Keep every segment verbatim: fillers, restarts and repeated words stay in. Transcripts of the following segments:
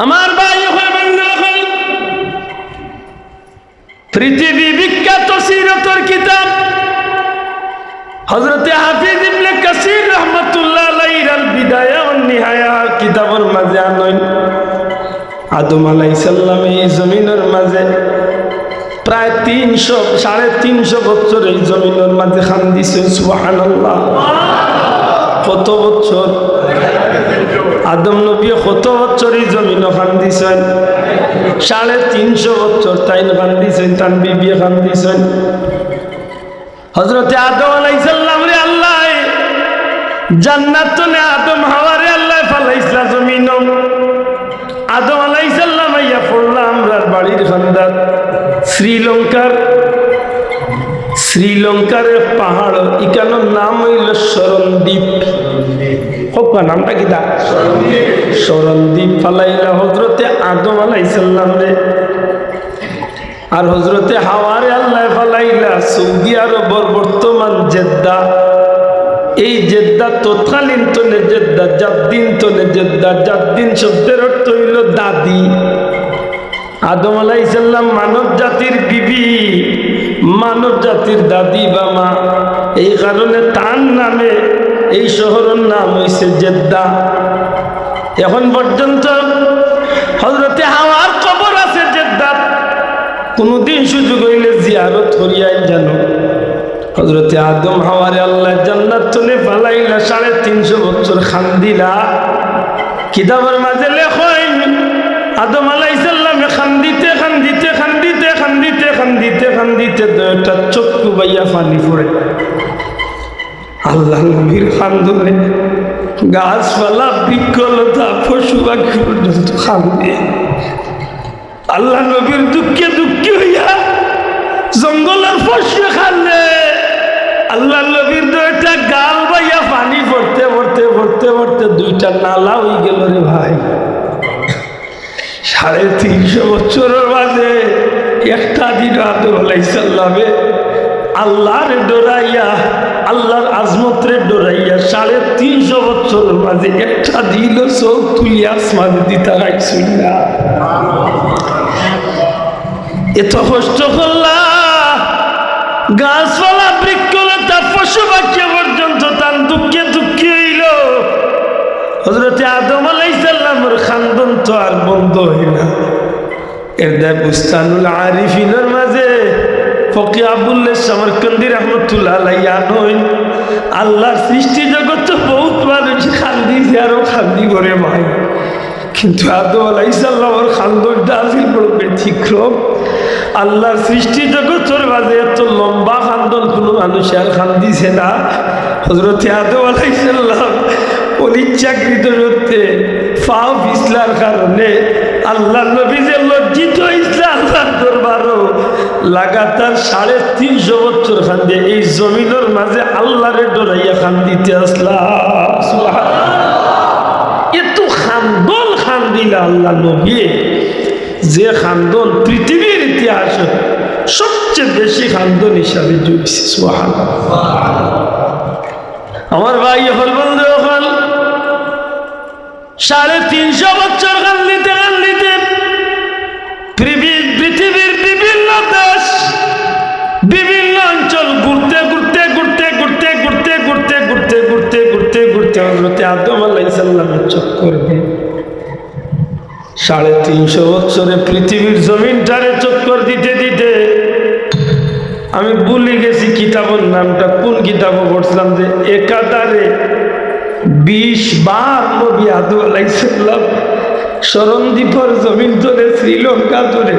আমার ভাই অকল, বন্ধু অকল, পৃথিবী বিখ্যাত সিরতর কিতাব হযরতে হাফিজ ইবনে কাসির রহমাতুল্লাহ আলাইহির আল বিদায়া ওয়ান নিহায়া কিতাবর মাঝে আনইন, আদম আলাইহিস সালামে এই জমিনর মাঝে প্রায় তিনশো, সাড়ে তিনশো বছর এই জমিনর মাঝে কান্দিছইন। সুবহানাল্লাহ। কত বছর? আদম নবী কত বছর এই জমিনো কান্দিছইন? সাড়ে তিনশো বছর তাইন কান্দিছইন, তান বিবিয়ে কান্দিছইন। হযরতে আদম আলাইহিস সালামরে আল্লায় জান্নাত তনে আদম হাওয়ারে আল্লায় ফালাইছলা জমিনো। আদম আলাইহিস সালাম আইয়া পড়লা আমরার বাড়ির কান্দাত, শ্রীলঙ্কার, শ্রীলঙ্কার এক পাহাড়, ইখানর নাম অইলো স্মরণদ্বীপ। কউক্কা নামটা কিতা? স্মরণদ্বীপ ফালাইলা হযরতে আদম আলাইহিস সালামরে। আর হযরতে হাওয়ারে আল্লায় ফালাইলা সৌদি আরবর বর্তমান জেদ্দা। এই জেদ্দা তৎকালীন তনে জেদ্দা, জাদ্দিন তনে জেদ্দা। জাদ্দিন শব্দের অর্থ অইলো দাদি। আদম আলাইহিস সালাম মানব জাতির বিবি, মানব জাতির দাদি বা মা। এই কারণে তান নামে এই শহরর নাম অইছে জেদ্দা। এখন পর্যন্ত হযরতে হাওয়ার কবর আছে জেদ্দাত। কুনুদিন সুযোগ অইলে জিয়ারত করিয়া আইন জানো। হযরতে আদম হাওয়ারে আল্লায় জান্নাত তনে ফালাইলা, সাড়ে তিনশো বছর কান্দিলা। কিতাবর মাঝে লেখইন, আদম আলাইহিস সালামে কান্দিতে, কান্দিতে, কান্দিতে, কান্দিতে, কান্দিতে, কান্দিতে দুইটা চক্ষু বাইয়া পানি পড়ে। আল্লার নবীর কান্দনে গাছপালা, বৃক্ষলতা, পশু পাখি পর্যন্ত কান্দে। আল্লার নবীর দুঃখে দুঃখী অইয়া জঙ্গলর পশুয়ে কান্দে। আল্লার নবীর দুইটা গাল বাইয়া পানি পড়তে পড়তে পড়তে পড়তে দুইটা নালা অইগেলো রে ভাই। সাড়ে তিনশো বছরর মাঝে একটা দিন আদম আলাইহিস সালামে আল্লারে ডরাইয়া, আল্লার আজমতরে ডরাইয়া সাড়ে তিনশো বছরর মাঝে একটা দিনও চউখ তুলিয়া আসমানর দিকে তাকাইছইন না। এত কষ্ট করলা, গাছপালা, বৃক্ষলতা, পশু পাখি পর্যন্ত তান দুঃখে দুঃখী অইলো। হযরতে আদম আলাইহিস সালামর কান্দন তো আর বন্ধ অয় না। এর দায় বুস্তানুল আরিফিনর মাঝে ফকি আবুল্লাহ সমরকন্দি রহমতুল্লাহ আলাইহি আনইন, আল্লার সৃষ্টি জগতো বউত মানুষ কান্দিছে, আরো কান্দিবো রে ভাই। কিন্তু আদম আলাইহিস সালামর কান্দনটা আছিল বড় ব্যতিক্রম। আল্লার সৃষ্টি জগতর মাঝে এত লম্বা কান্দন কুনু মানুষে আর কান্দিছে না। হযরতে আদম আলাইহিস সালাম অনিচ্ছাকৃত সূত্রে পাও পিছলার কারণে আল্লার নবী যে লজ্জিত অইছলা আল্লার দরবারো, লাগাতার সাড়ে তিনশো বছর কান্দে, এই জমিনর মাঝে আল্লারে ডরাইয়া কান্দিতে আছলা। সুবহানাল্লাহ। এত কান্দন কান্দিলা আল্লার নবী, যে কান্দন পৃথিবীর ইতিহাসো সবচেয়ে বেশি কান্দন হিসাবে জুড়ছে। সুবহানাল্লাহ। আমার ভাই অকল, বন্ধু অকল, সাড়ে তিনশো বছর কান্দিতে কান্দিতে পৃথিবী-, পৃথিবীর বিভিন্ন দেশ, বিভিন্ন অঞ্চল ঘুরতে ঘুরতে ঘুরতে ঘুরতে হযরতে আদম আলাইহিস সালামের চক্কর দেয়। সাড়ে তিনশো বছরে পৃথিবীর জমিনটারে চক্কর দিতে দিতে আমি ভুলি গেছি কিতাবর নামটা, কোন কিতাবো পড়ছিলাম যে একাধারে বিশ বার নবী আদম আলাইহিস সালাম স্মরণদ্বীপর জমিন তনে, শ্রীলঙ্কা তনে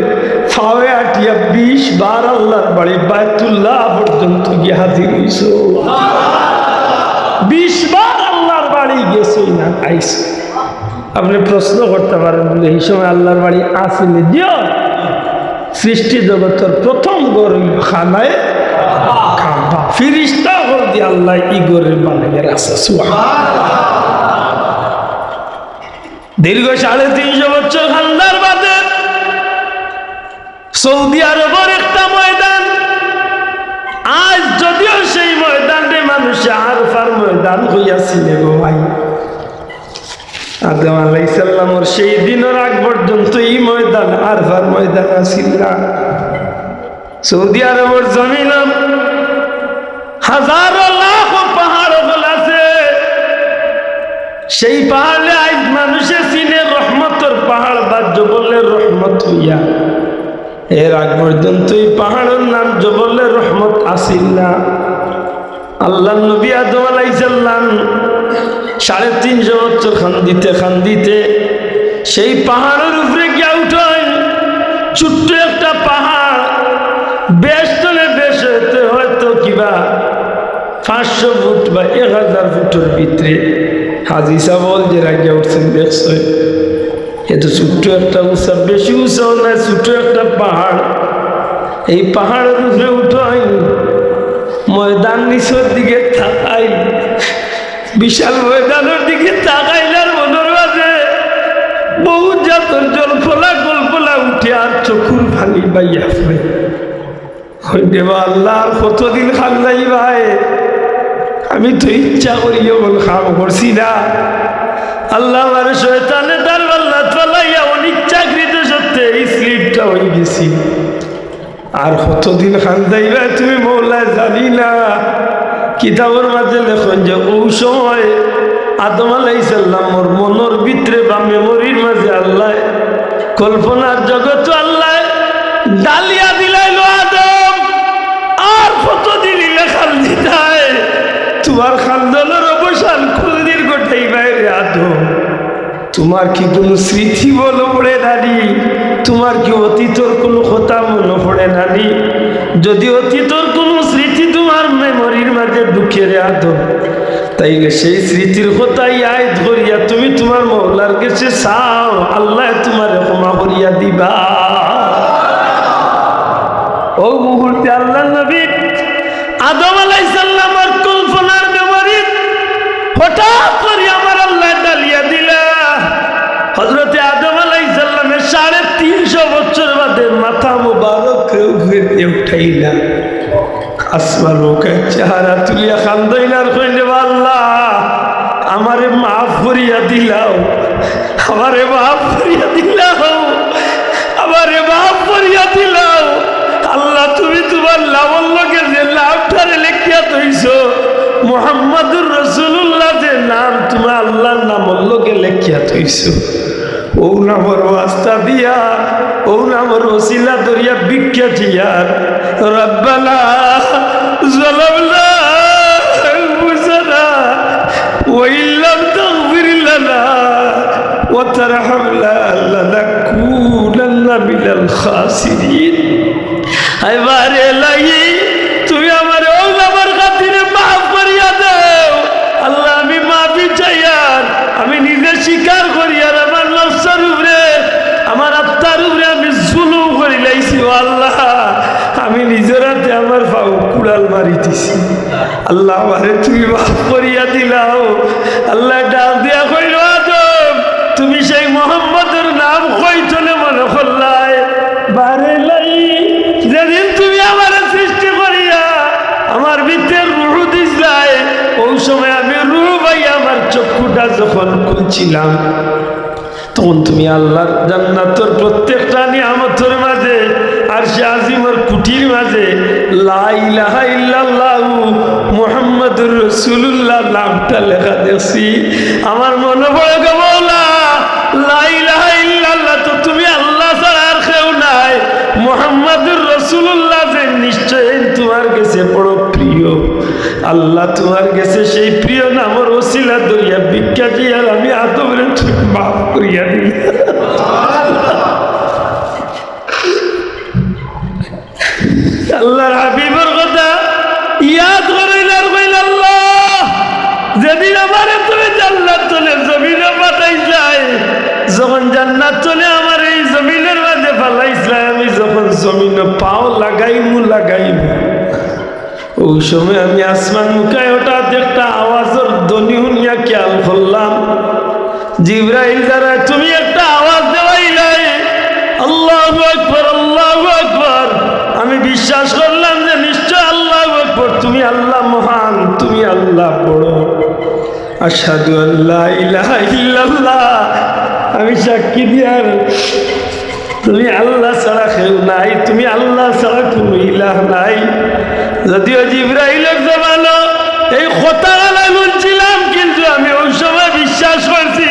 পাওয়ে আটিয়া বিশ বার আল্লার বাড়ি বায়তুল্লাহ পর্যন্ত গিয়া হাজির অইছইন। বিশ বার আল্লার বাড়ি গেছইন না, আইছইন। আপনে প্রশ্ন করতা পারেন বুলে, "এই সময় আল্লার বাড়ি আছিল নি?" জি অয়। সৃষ্টি জগতর প্রথম ঘর অইলো খানায়ে কাবা। ফিরিস্তা অকল দি আল্লায় ই ঘররে বানাইয়া রাখছইন। সুবহানাল্লাহ। দীর্ঘ সাড়ে তিনশো বছর কান্দার বাদে সৌদি আরবর একটা ময়দান, আইজ যদিও সেই ময়দানরে মানুষে আরফার ময়দান কইয়া চিনে গো ভাই। আদম আলাইহিস সালামর সেই দিনর আগ পর্যন্ত ই ময়দান আরফার ময়দান আছিল না। সৌদি আরবর জমিনো হাজারো লাখো পাহাড় অকল আছে। সেই পাহাড়ে আইজ মানুষে চিনে রহমতর পাহাড় বা জবলে রহমত অইয়া। এর আগ পর্যন্ত ই পাহাড়র নাম জবলে রহমত আছিল না। আল্লাহর নবী আদম আলাইহিস সালাম সাড়ে তিনশো বছর কান্দিতে কান্দিতে সেই পাহাড়র উপরে গিয়া উঠইন। ছোট্ট একটা পাহাড়, বেশ তলে বেশ হইতে হয়তো কিবা পাঁচশো ফুট বা এক হাজার ফুটর ভিতরে। হাজি সাহেব অকল যেরা গিয়া উঠছইন দেখছইন, এত ছোট্ট একটা উঁচা, বেশি উঁচাও নায়, ছোট্ট একটা পাহাড়। এই পাহাড়র উপরে উঠইন, ময়দান নিচর দিকে তাকাইল, বিশাল ময়দানর দিকে তাকাইল, আর মনর মাঝে বহুত জাতর জলফলা কল্পনা উঠে আর চকুর পানি বাইয়া পড়ে। কইন রে বা আল্লাহ, আর কতদিন কান্দাইবায়? আমি তো ইচ্ছা করিয়া অমন কাম করছি না। আল্লাহ, আমার শয়তানে তার পাল্লাত ফালাইয়া অনিচ্ছাকৃত সত্ত্বে এই স্লিপটা অইগেছি। আর কতদিন কান্দাইবায় তুমি মওলায় জানি না। কিতাবর মাঝে লেখইন যে অউ সময় আদম আলাইহিস সালামর মনর ভিতরে বা মেমরির মাঝে আল্লায় কল্পনার জগতো আল্লায় ডালিয়া দিলাইলো, "আদম, আর কতদিন ইলা কান্দিতায়? তুমার কান্দনর অবসান কুনদিন ঘটাইবায় রে আদম? তুমার কি কুনু স্মৃতি মনো পড়ে না নি? তুমার কি অতীতর কুনু কথা মনো পড়ে না নি? যদি অতীতর কুনু স্মৃতি তুমার মেমরির মাঝে ঢুকে রে আদম, তাইলে সেই স্মৃতির কথা ইয়াদ করিয়া তুমি তুমার মওলার গেছে চাও, আল্লায় তুমারে ক্ষমা করিয়া দিবা।" অউ মুহূর্তে আল্লাহর নবী আদম আলাইহিস সালামর কল্পনার মেমরিত হঠাৎ করি আমার আল্লায় ডালিয়া দিলা। হযরতে আদম আলাইহিস সালামে সাড়ে তিনশো বছর বাদে মাথা মুবারক উপরে দিয়া উঠাইলা। আসমান মুখে চেহারা তুলিয়া কান্দইন আর কইন, "রে আল্লাহ, আমারে মাফ করিয়া দিলাও, আমারে মাফ করিয়া দিলাও, আমারে মাফ করিয়া দিলাও। আল্লাহ, তুমি তুমার নামর লগে যে নামটারে লেখিয়া থইছো, মুহাম্মাদুর রাসূলুল্লাহ যে নাম তুমার আল্লাহর নামর লগে লেখিয়া থইছো, অউ নামর ওয়াস্তা দিয়া, অউ নামর ওসিলা ধরিয়া ভিক্ষা চাইয়ার, রব্বানা যালামনা আনফুসানা ওয়া ইল্লাম তাগফির লানা ওয়া তারহামনা লানাকুনান্না মিনাল খাসিরিন।" আয় বারে এলাহি, তুমি আমারে অউ নামর খাতিরে মাফ করিয়া দেও। আল্লাহ, আমি মাফি চাইয়ার, আমি নিজে স্বীকার করিয়ার, আমার নফসর উপরে, আমার আত্মার উপরে আমি জুলুম করিলাইছি। ও আল্লাহ, আমি নিজর আতে আমার পাও কুড়াল মারি দিছি। আল্লাহ, আমারে তুমি মাফ করিয়া দিলাও। আল্লায় ডাক দিয়া কইল, "আদম, তুমি সেই মুহাম্মদর নাম কই থনে মনো করলায়? বারে এলাহি, যেদিন তুমি আমারে সৃষ্টি করিয়া আমার ভিতরে রুহ দিছলায়, অউ সময় আমি রুহ পাইয়া আমার চক্ষুটা যখন খুলছিলাম, তখন তুমি আল্লাহর জান্নাতর প্রত্যেকটা নিয়ামতর মাঝে, আরশে আজিমর কুটির মাঝে লা ইলাহা ইল্লাল্লাহু মুহাম্মাদুর রাসূলুল্লাহ নামটা লেখা দেখছি। আমার মনো পড়ে গো মওলা, লা ইলাহা ইল্লাল্লাহ তো তুমি আল্লাহ ছাড়া আর কেউ নাই, মুহাম্মাদুর রাসূলুল্লাহ যে নিশ্চয় তুমার গেছে বড় প্রিয়।" আল্লাহ, তুমার গেছে সেই প্রিয় নামর ওসিলা ধরিয়া ভিক্ষা চাইয়ার আমি আদমরে তুমি মাফ করিয়া দিলাও। আল্লাহর হাবিবর কথা ইয়াদ করিল আর কইল, "আল্লাহ, যেদিন আমারে তুমি জান্নাত থনে জমিনো পাঠাইছলায়, যখন জান্নাত থনে আমারে এই জমিনর মাঝে ফালাইছলায়, আমি যখন জমিনো পাও লাগাইমু, লাগাইমু।" অউ সময় আমি আসমান মুখায় হঠাৎ একটা আওয়াজর ধ্বনি হুনিয়া খেয়াল করলাম, জিব্রাইল দ্বারা তুমি একটা আওয়াজ দেওয়াইলায়, "আল্লাহু আকবার, আল্লাহু আকবার।" আমি বিশ্বাস করলাম যে নিশ্চয় আল্লাহু আকবার, তুমি আল্লাহ মহান, তুমি আল্লাহ বড়। আশহাদু আল্লা ইলাহা ইল্লাল্লাহ, আমি সাক্ষী দিয়ার তুমি আল্লাহ ছাড়া কেউ নাই, তুমি আল্লাহ ছাড়া কুনু ইলাহ নাই। যদিও জিব্রাইলর জমানো এই কথাগুলা হুনছিলাম, কিন্তু আমি ওই সময় বিশ্বাস করছি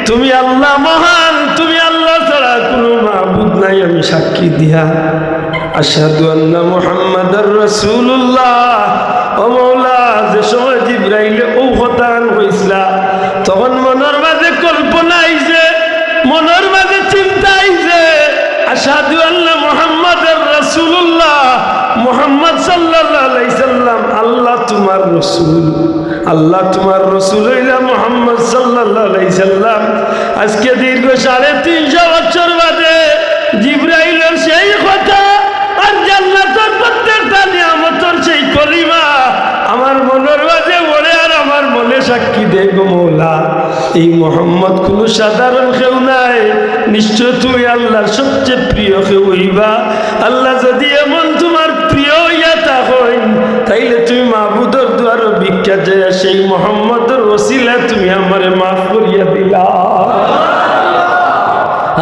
তুমি আল্লাহ মহান, তুমি আল্লাহ ছাড়া কুনু মাবুদ নাই। আমি সাক্ষী দিয়া আশহাদু আন্না মুহাম্মাদার রাসূলুল্লাহ। ও মওলা, যে সময় জিব্রাইলে ও কথাখান কইছলা, তখন মনর মাঝে কল্পনা আইছে, মনর মাঝে চিন্তা আইছে, আশহাদু আন্না মুহাম্মাদার রাসূলুল্লাহ, মুহাম্মদ সাল্লাল্লাহু আলাইহি সাল্লাম আল্লাহ তুমার রসুল, আল্লাহ তুমার রসুল অইলা মুহাম্মদ সাল্লাল্লাহু আলাইহি সাল্লাম। আজকে দীর্ঘ সাড়ে তিনশো বছর বাদে জিব্রাইলর সেই কথা আর জান্নাতর প্রত্যেকটা নিয়ামতর সেই কলিমা আমার মনর মাঝে পড়ে আর আমার মনে সাক্ষী দেয়, গো মওলা, এই মোহাম্মদ কুনু সাধারণ কেউ নায়, নিশ্চয় তুমি আল্লাহর সবচেয়ে প্রিয় কেউ অইবা। আল্লাহ, যদি এমন তুমার প্রিয় অইয়া থাকইন, তাইলে তুমি মাবুদর দুয়ারো ভিক্ষা চাইয়া সেই মোহাম্মদর ওসিলায় তুমি আমারে মাফ করিয়া দিলাও।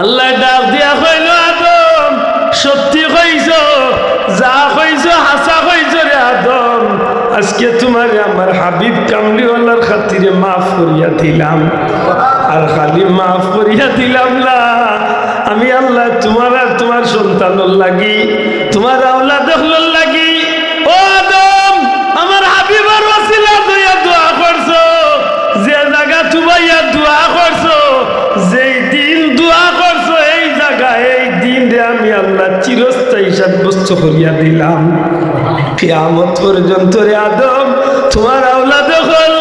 আল্লায় ডাক দিয়া কইলো, আদম, সত্যি কইছো, যা কইছো হাছা কইছো রে আদম। আজকে তুমারে আমার হাবিব কামলিওয়ালার খাতিরে মাফ করিয়া দিলাম। আর খালি মাফ করিয়া দিলাম না, আমি আল্লায় তুমার আর তুমার সন্তানর লাগি, তুমার আওলাদ অকলর লাগি, ও আদম, আমার হাবিবর ওসিলা দিয়া দোয়া করছো, যে জাগাত উবাইয়া দোয়া করছো, যেই দিন দোয়া করছো, এই জাগা, এই দিনরে আমি আল্লায় চিরস্থায়ী সাব্যস্ত করিয়া দিলাম। কিয়ামত পর্যন্ত রে আদম, তুমার আওলাদ অকল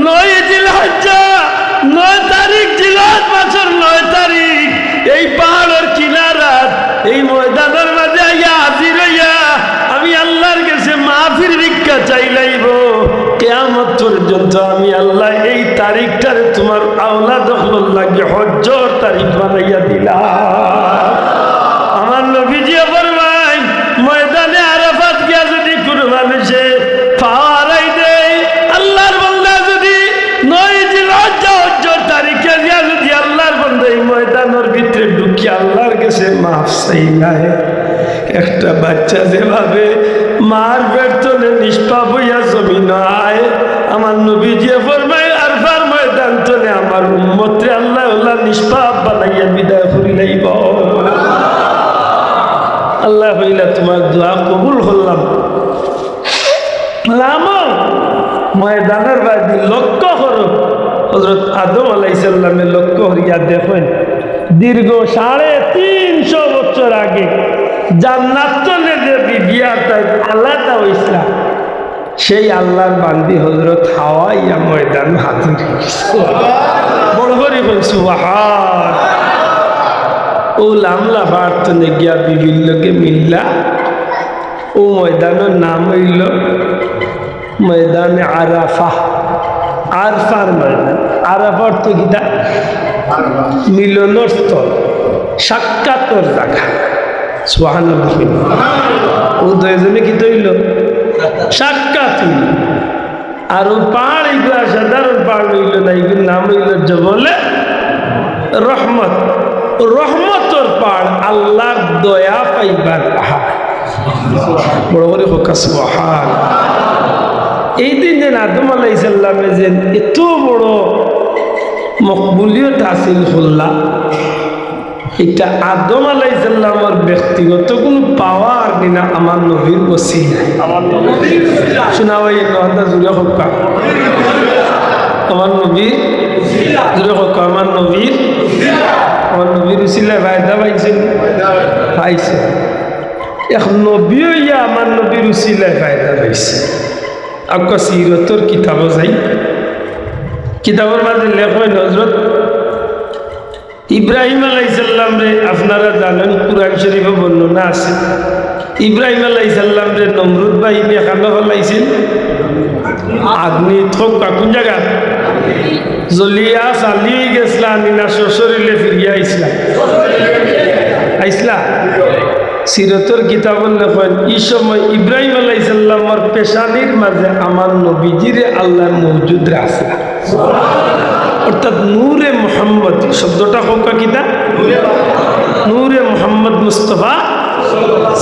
নয় জিলহজ্জা, নয় তারিখ, জিলহজ মাসর নয় তারিখ, এই পাহাড়র কিনারাত, এই ময়দানর মাঝে আইয়া হাজির অইয়া আমি আল্লাহর গেছে মাফির ভিক্ষা চাইলাইবো। কিয়ামত পর্যন্ত আমি আল্লায় এই তারিখটারে তুমার আওলাদ অকলর লাগি হজ্জর তারিখ বানাইয়া দিলাম। আমার নবীজিয়ে ফরমাইন, ময়দানে আরাফাত গিয়া যদি কুনু মানুষে পা হারাই দেয়, আল্লাহর বান্দা যদি নয় জিলহজ্জা হজ্জর তারিখে গিয়া যদি আল্লাহর বান্দা এই ময়দানর ভিতরে ঢুকিয়া আল্লাহর গেছে মাফ চাইলায়, একটা বাচ্চা যেভাবে মার পেট তনে নিষ্পাপ অইয়া জমিনো আয়, আমার নবীজিয়ে ফরমাইন, আরাফার ময়দান তনে আমার উম্মতরে আল্লায় অলা নিষ্পাপ বানাইয়া বিদায় করিলাইবো। আল্লায় কইলা, তুমার দোয়া কবুল করলাম। লামো ময়দানর বায়দি লক্ষ্য করো, হযরত আদম আলাইহিস সালামে লক্ষ্য করিয়া দেখইন, দীর্ঘ সাড়ে তিনশো বছর আগে জান্নাত তনে যে বিবি আর তাই আলাদা অইছলা, সেই আল্লাহর বান্দি হযরত হাওয়া ইয়া ময়দান হাজির অইছে। বড় করি কইন সুবহান। ও লামলা পাহাড় তনে গিয়া বিবির লগে মিললা। ও ময়দানর নাম অইলো ময়দানে আরাফা। আরফার ময়দান। আরাফা অর্থ কিতা? মিলনর স্থল, সাক্ষাতর জাগা। সুবহানাল্লাহ। ও দুইজনে কিতা অইলো? সাক্ষাৎ অইলো। আর ও পাহাড় ইগুলা সাধারণ পাহাড় অইলো না, ইগুর নাম অইলো জবলে রহমত। রহমতর পাহাড়, আল্লাহর দয়া পাইবার পাহাড়। বড় করি কউক্কা সুবহান। এই দিন যেন আদম আলাইহিস সালামে যেন এত বড় মকবুলিয়ত হাসিল করলা, ইটা আদম আলাইহিস সালামর ব্যক্তিগত কুনু পাওয়ার নি না, আমার নবীর উসিলায়। আমার নবীর উসিলায়। শোনা ভাই, একটু আন্দা জুড়ে কউক্কা। আমার নবীর, জুড়ে কউক্কা, আমার নবীর, আমার নবীর উসিলায় ফায়দা পাইছে, পাইছে। এক নবী অইয়া আমার নবীর উসিলায় ফায়দা পাইছে। আউক্কা সিরতর কিতাবো যাই, কিতাবর মাঝে লেখইন হযরত ইব্রাহিম আলাইহিস সালামরে আপনারা জানইন, কুরআন শরীফো বর্ণনা আছে। ইব্রাহিম আলাইহিস সালামরে নমরুদ বাহিনীয়ে কানো ফালাইছিল? আগ্নিত। কউক্কা, কুন জাগাত? জ্বলিয়া ছালি অইগেছলা নি না সশরীরে ফিরিয়া আইছলা? আইছলা? সিরতর কিতাবো লেখইন, ই সময় ইব্রাহিম আলাইহিস সালামর পেশানির মাঝে আমার নবীজিরে আল্লায় মওজুদ রাখছলা। অর্থাৎ নূরে মোহাম্মদ শব্দটা কউক্কা কিতা? নূরে মোহাম্মদ মুস্তফা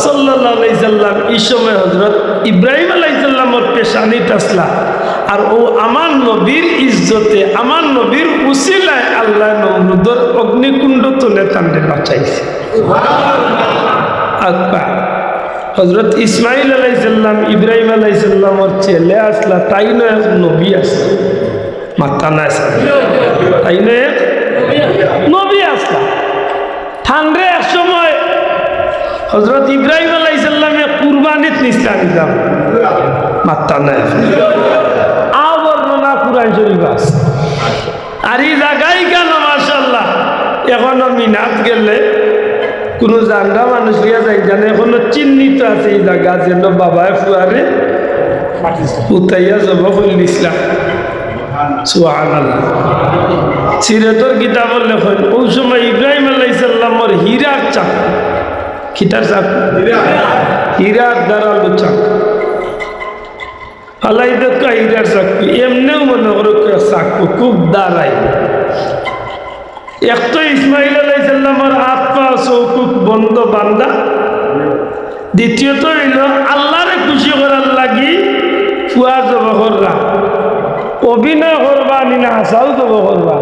সাল্লাল্লাহু আলাইহি সাল্লাম। ই সময় হযরত ইব্রাহিম আলাইহিস সালামর পেশানিত আছলা। আর অউ আমার নবীর ইজ্জতে, আমার নবীর উসিলায় আল্লায় নমরুদর অগ্নিকুণ্ড তনে তানরে বাঁচাইছে। আকবার। হযরত ইসমাইল আলাইহিস সালাম, ইব্রাহিম আলাইহিস সালামর ছেলে আছলা, তাইনও এক নবী আছলা। মাত্তা নাই স্যার। তাইনও এক নবী আছলা। তানরে এক সময় হযরত ইব্রাহিম আলাইহিস সালামে কুরবানিত নিছলা নি? মাত্তা নাই। আ বর্ণনা কুরআন শরীফো আছে। আর ই জাগা ইখানো মাশাআল্লাহ, এখনো মিনাত গেলে কুনু জানরা মানুষ লইয়া যাইন জানে, এখনো চিহ্নিত আছে ই জাগা, যেন বাবায় ফুয়ারে উঠাইয়া জবো করিলিছলা। সুবহানাল্লাহ। সিরতর কিতাবো লেখইন, অউ সময় ইব্রাহিম আলাইহিস সালামর হীরার চাকু, কিতার চাকু? হীরার ধারালো চাকু। আল্লাহ ইদতকা হীরার চাকু, এমনেও মনো করো কে চাকু, খুব ধারাই। এক তো ইসমাইল আলাইহিস সালামর আত পা চউখ বন্ধ বান্ধা। দ্বিতীয়ত অইলো আল্লারে খুশি করার লাগি ফুয়া জবো কররা। অভিনয় করবা নি না হাছাউ জবো করবা?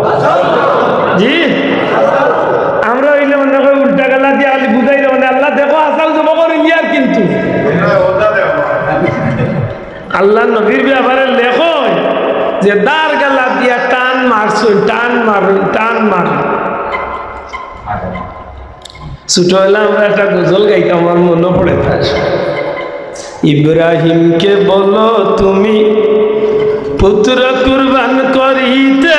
জি? আমরা অইলে মনে করি উল্টা গালা দিয়া খালি বুঝাই দেবো না, আল্লাহ দেখো হাছাউ জবো করিলিয়ার কিন্তু। আল্লার নবীর ব্যাপারে লেখইন যে দার গালা দিয়া টান মারছইন, টান মারইন, টান মারইন। ছোটবেলা আমরা একটা গজল গাইতাম, আমার মনো পড়ে তার। ইব্রাহিমকে বলো তুমি পুত্র কুরবান করিতে,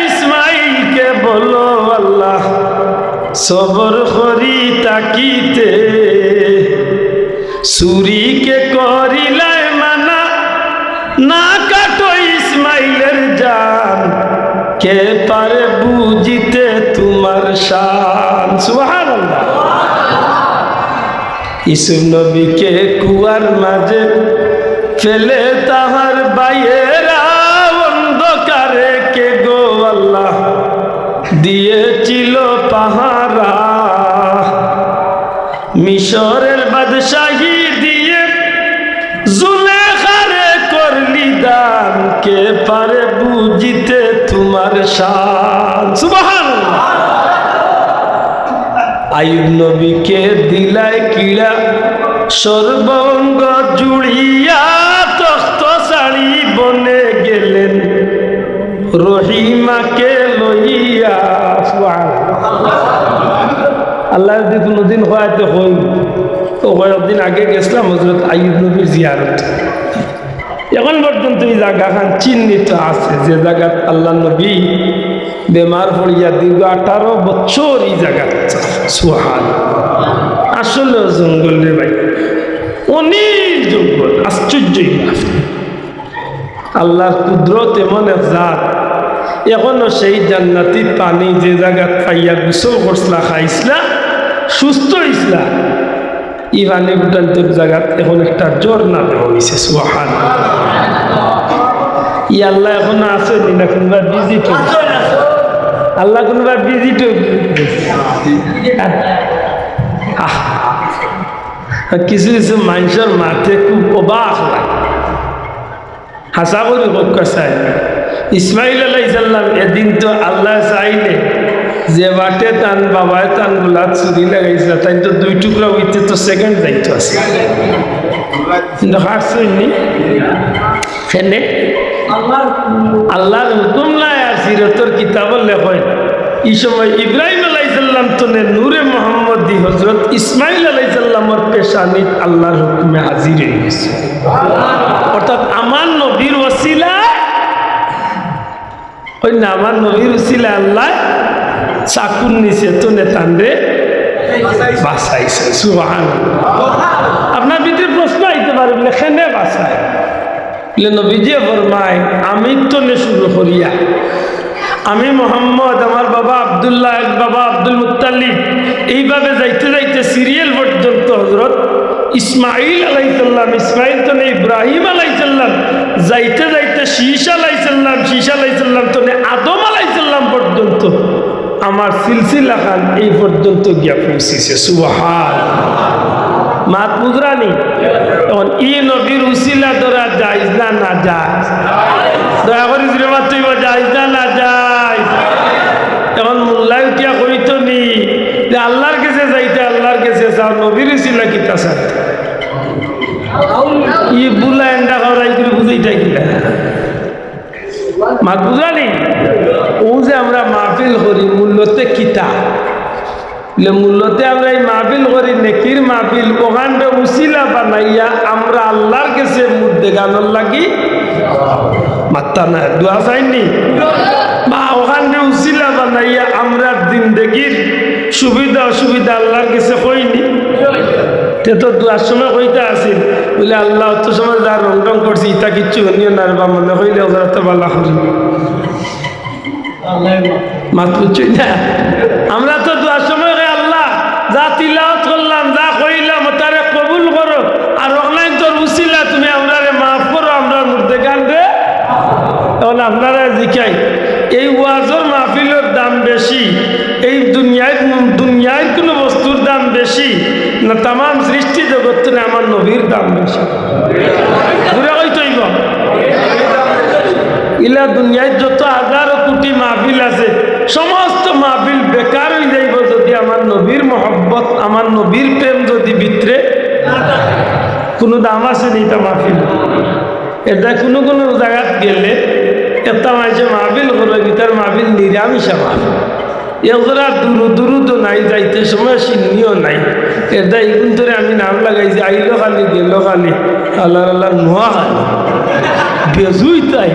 ইসমাইলকে বলো আল্লাহ সবর করি থাকিতে। ছুরিকে করিলায় মানা, না কাটো ইসমাইলের জান, কে পারে বুঝিতে তোমার শান। সুবহানাল্লাহ। ইউসুফ নবীকে কুয়ার মাঝে ফেলে তাহার ভাইয়েরা অন্ধকারে কে গো আল্লাহ দিয়েছিল পাহারা। মিশরের বাদশাহী দিয়ে জুলেখারে করলি দান, কে পারে বুঝিতে তোমার শান। সুবহানাল্লাহ। আইয়ুব নবীকে দিলায় কিড়া সর্বঙ্গ জুড়িয়া, তখ্ত ছাড়ি বনে গেলেন রহিমাকে লইয়া। সুবহানাল্লাহ। আল্লাহ যদি কোনোদিন হয় তো হই, তো কয়েকদিন আগে গেছিলাম হযরত আইয়ুব নবীর জিয়ারত। এখন পর্যন্ত ই জাগাখান চিহ্নিত আছে, যে জাগাত আল্লার নবী বেমার পড়িয়া দীর্ঘ আঠারো বছর ই জাগাত। সুবহান। আসলে জঙ্গল রে ভাই, অনিল জঙ্গল, আশ্চর্য ই ব্যাপার। আল্লার কুদরত এমন এক জাত, এখনো সেই জান্নাতি পানি যে জাগাত পাইয়া গোসল করছলা, খাইছলা, সুস্থ অইছলা, ই পানি ফুটান্তর জাগাত এখন একটা ঝর্ণা দেওয়া অইছে। সুবহান। ই আল্লাহ এখন আছে নি না, কোনোবা ভিজিট অইছে? আল্লাহ কোনোবা ভিজিট অইছে? আহ, কিছু কিছু মানষর মাতে খুব অবাক লাগে। হাছা করি কউক্কা চাই, ইসমাইল আলাইহিস সালাম এদিন তো আল্লায় চাইলে যে বাটে তান বাবায় তান গুলাত ছুরি লাগাইছলা, তাইন তো দুই টুকরা অইতে তো সেকেন্ড যাইতো আছে। কিন্তু হারছইন নি? কেনে? আল্লার হুকুম নাই। আর সিরতর কিতাবো লেখইন, ই সময় ইব্রাহিম আলাইহিস সালাম তনে নূরে মোহাম্মদী হযরত ইসমাইল আলাইহিস সালামর পেশানিত আল্লার হুকুমে হাজির অইগেছে। অর্থাৎ আমার নবীর উছিলায়, অউ না, আমার নবীর উছিলায় আল্লায় চাকুর নিচে তনে তানরে বাঁচাইছে। সুবহানাল্লাহ। আপনার ভিতরে প্রশ্ন আইতে পারে, বলে, কেনে বাঁচায়? বলে, নবীজিয়ে ফরমায়, আমি তনে শুরু করিয়া, আমি মোহাম্মদ, আমার বাবা আব্দুল্লাহ, বাবা আব্দুল মুত্তালিব, এইভাবে যাইতে যাইতে সিরিয়াল পর্যন্ত হযরত ইসমাইল আলাইহিস সালাম, ইসমাইল তনে ইব্রাহিম আলাইহিস সালাম, যাইতে যাইতে শীষ আলাইসাল্লাম, শীষ আলাইসাল্লাম তনে আদম আলাইসাল্লাম পর্যন্ত আমার সিলসিলা খান এই পর্যন্ত গিয়া পৌঁছিছে। সুবহান। মাত বুঝরানি? এখন ই নবীর উসিলা ধরা জায়েজ না নাজায়েজ? দয়া করি জুরে মাতইন বা, জায়েজ না নাজায়েজ? এখন মোল্লায় উঠিয়া কইতো নি যে আল্লার গেছে যাইতে আল্লার গেছে যাও, নবীর উসিলা কিতা চাইতে? ই বুলা এন্ডা করাই করে বুঝাইতা কিলা? মাত বুঝরানি? অউ যে আমরা মাহফিল করি, মূলতে কিতা? বলে, মূলতে আমরা ই মাহফিল করি, নেকির মাহফিল, অখানরে উসিলা বানাইয়া আমরা আল্লার গেছে মুর্দেগানর লাগি মাত্তা না, দোয়া চাইন নি? বা অখানরে উসিলা বানাইয়া আমরার জিন্দেগির সুবিধা অসুবিধা আল্লার গেছে কই নি? তে তো দোয়ার সময় কইতা আছিল, বলে, "আল্লাহ, অত সময় যা রং রং করছি, ইতা কিচ্ছু হুনিও না রে বা, মনে কইলে ওরা তো বালা করি।" মাত বুঝছইন না? আমরা তো দোয়ার সময় কই, "আল্লাহ, যা তিলাওয়াত করলাম, যা কইলাম, তারে কবুল করো, আর অনলাইন তোর উসিলা তুমি আমরারে মাফ করো, আমরার মুর্দেগানরে।" এখন আপনারা জিকাই, এই ওয়াজর মাহফিলর দাম বেশি, এই দুনিয়ার, দুনিয়ার কোনো বস্তুর দাম বেশি না, তামাম সৃষ্টি জগত তনে আমার নবীর দাম বেশি? জুরে কইতো অইবো। ইলা দুনিয়ার যত হাজারো কোটি মাহফিল আছে, সমস্ত মাহফিল বেকার অই যাইবো যদি আমার নবীর মহব্বত, আমার নবীর প্রেম যদি ভিতরে কোনো দাম আছে নি ইতা মাহফিল? এটা কোনো কোনো জাগাত গেলে একটা মানষে মাহফিল করে, ভিতর মাহফিল নিরামিষা মাহফিল। এগুলা দুরু দুরু তো নাই, যাইতে সময় সিন্নিও নাই। এটা ইগুন ধরে আমি নাম লাগাইছি, আইলো খালি, গেল খালি, আল্লাহ আল্লাহ নোয়া খালি। বেজুই তাই।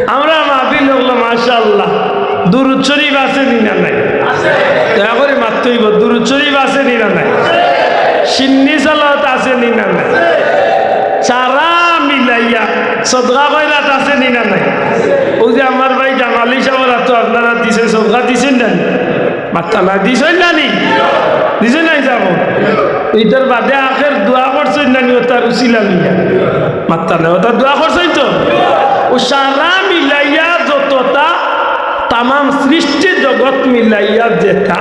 আমরা মাহফিল অইলো, মাশাআল্লাহ, দুরুদ শরীফ আছে নি না নাই? দয়া করি মাতইন বা, দুরুদ শরীফ আছে নি না নাই? সিন্নি সালাত আছে নি না নাই? সারা মিলাইয়া সদকা খয়রাত আছে নি না নাই? অউ যে আমার ভাই জামালি সাবর আতো আপনারা দিছইন, সদকা দিছইন না নি? মাত্তা না, দিছইন না নি? দিছইন না নি? ইতার বাদে আখের দোয়া করছইন না নি, অতার উসিলা লইয়া? মাত্তা না, অতা দোয়া করছইন তো? অউ সারা মিলাইয়া যততা, তামাম সৃষ্টি জগত মিলাইয়া যেতা,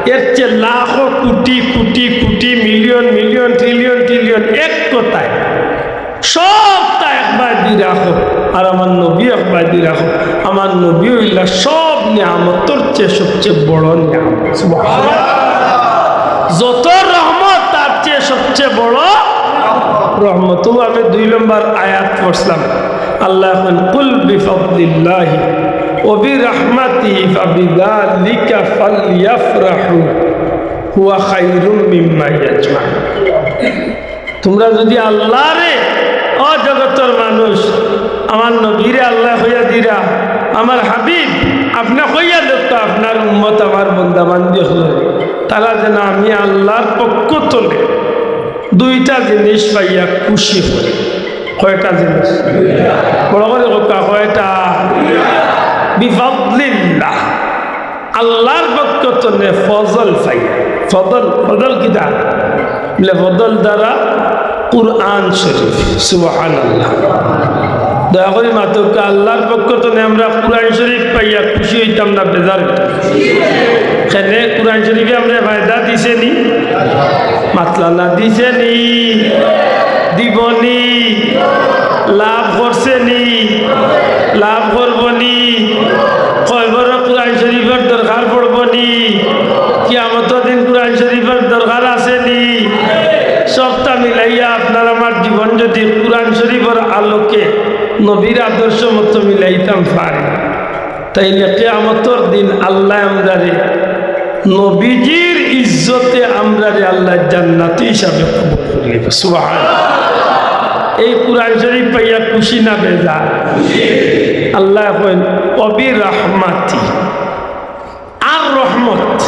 এর চেয়ে লাখো কোটি কোটি crore, million million, trillion trillion, এক কথায় সবতা একবায়দি রাখো, আর আমার নবী একবায়দি রাখো। আমার নবী অইলা সব নিয়ামতর চেয়ে সবচেয়ে বড় নিয়ামত। সুবহানাল্লাহ। যত রহমত, তার চেয়ে সবচেয়ে বড় রহমত। অউ আমি দুই নম্বর আয়াত পড়ছিলাম, আল্লায় কইন, "কুল বিফাদলিল্লাহি ওয়া বিরাহমাতিহি ফাবিযালিকা ফালইয়াফরাহু হুয়া খায়রুম মিম্মা ইয়াজমাউন।" তুমরা যুদি আল্লারে, ও জগতর মানুষ, আমার নবীরে আল্লায় কইয়া দিরা, আমার হাবিব, আপনে কইয়া দেউক্কা আপনার উম্মত, আমার বন্দা বান্দি অকলরে, তারা যেন আমি আল্লার পক্ষ তনে দুইটা জিনিস পাইয়া খুশি অয়। কয়টা জিনিস? বড় করি কউক্কা, কয়টা? বিফাদলিল্লাহ। আল্লার পক্ষ তনে ফজল পাইয়া। ফজল, ফজল কিতা? বলে, ফজল দ্বারা কুরআন শরীফ। সুবহানাল্লাহ। দয়া করি মাতউক্কা, আল্লার পক্ষ তনে আমরা কুরআন শরীফ পাইয়া খুশি অইতাম না বেজার অইতাম? কেনে, কুরআন শরীফে আমরারে ফায়দা দিছে নি? মাতলা না, দিছে নি? দিবো নি? লাভ করছে নি? লাভ করবো নি? কবরো কুরআন শরীফর দরকার পড়বো নি? কিয়ামতর দিন কুরআন শরীফর দরকার আছে নি? সবটা মিলাইয়া আপনার আমার জীবন যুদি কুরআন শরীফর আলোকে নবীর আদর্শ মতো মিলাইতাম পারি, তাইলে কিয়ামতর দিন আল্লায় আমরারে নবীজির ইজ্জতে আমরারে আল্লায় জান্নাতি হিসাবে কবুল করিলিবা। সুবহানাল্লাহ। এই কুরআন শরীফ পাইয়া খুশি না বেজার? আল্লায় কইন, "ওয়া বিরাহমাতি", আর রহমত।